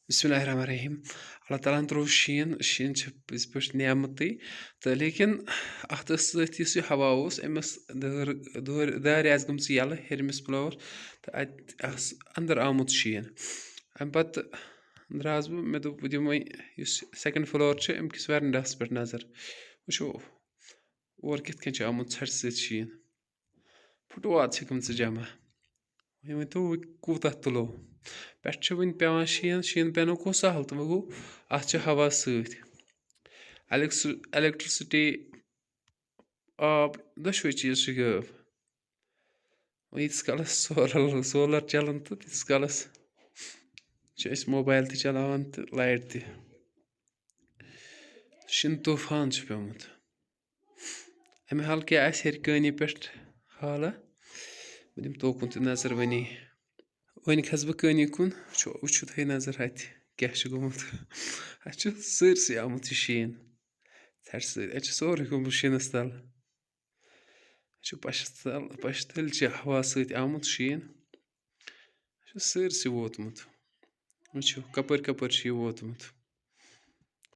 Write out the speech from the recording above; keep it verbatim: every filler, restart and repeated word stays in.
بسم اللہ الرحمن الرحیم۔ اللہ تعالیٰ ہن ترٛوو شیٖن۔ شیٖن چھِ پٔزۍ پٲٹھۍ نعمتٕے، تہٕ لیکن اَتھ ٲس سۭتۍ یُس یہِ ہوا اوس، أمۍ ٲس دٲر، دورِ، دارِ آسہٕ گٔمژٕ یَلہٕ ہیٚرمِس floor، تہٕ اَتہِ آس اَندَر آمُت شیٖن۔ اَمہِ پَتہٕ درٛاس بہٕ، مےٚ دوٚپ، بہٕ دِمہٕ وۄنۍ یُس second floor چھُ، اَمہِ کِس ویرنڈاہَس پٮ۪ٹھ نظر۔ وٕچھو، اورٕ کِتھ کٔنۍ چھُ آمُت ژھٹہِ سۭتۍ شیٖن۔ فُٹوات چھِ گٔمژٕ جمع۔ وۄنۍ ؤنۍ تو، وۄنۍ کوٗتاہ تُلو؟ پٮ۪ٹھٕ چھُ وٕنہِ پٮ۪وان شیٖن، شیٖن پٮ۪نُک اوس سہل، تہٕ وۄنۍ گوٚو اَتھ چھِ ہوا سۭتۍ۔ الیکس-، electricity، آب، دۄشوٕے چیٖز چھِ غٲب۔ وۄنۍ ییٖتِس کالَس solar، solar چَلان تہٕ تیٖتِس کالَس چھِ أسۍ mobile تہِ چَلاوان تہٕ light تہِ۔ شِنہٕ طوٗفان چھُ پیوٚمُت۔ اَمہِ حال کیٛاہ آسہِ ہیٚرِ کٲنی پٮ۪ٹھ حالہ؟ بہٕ دِمہٕ توکُن تہِ نظر وۄنی۔ وۄنۍ کھسہٕ بہٕ کٲنی کُن، وٕچھو، وٕچھِو تُہۍ نظر اَتہِ کیٛاہ چھُ گوٚمُت۔ اَتہِ چھُ سٲرسٕے آمُت یہِ شیٖن ژھٹہِ سۭتۍ، اَتہِ چھُ سورُے گوٚمُت شیٖنَس تَل۔ اَتہِ چھُ پَشَس تَل، پَشہِ تٔلۍ چھِ ہوا سۭتۍ آمُت شیٖن۔ یہِ چھُ سٲرسٕے ووتمُت۔ وٕچھِو، کَپٲرۍ کَپٲرۍ چھُ یہِ ووتمُت۔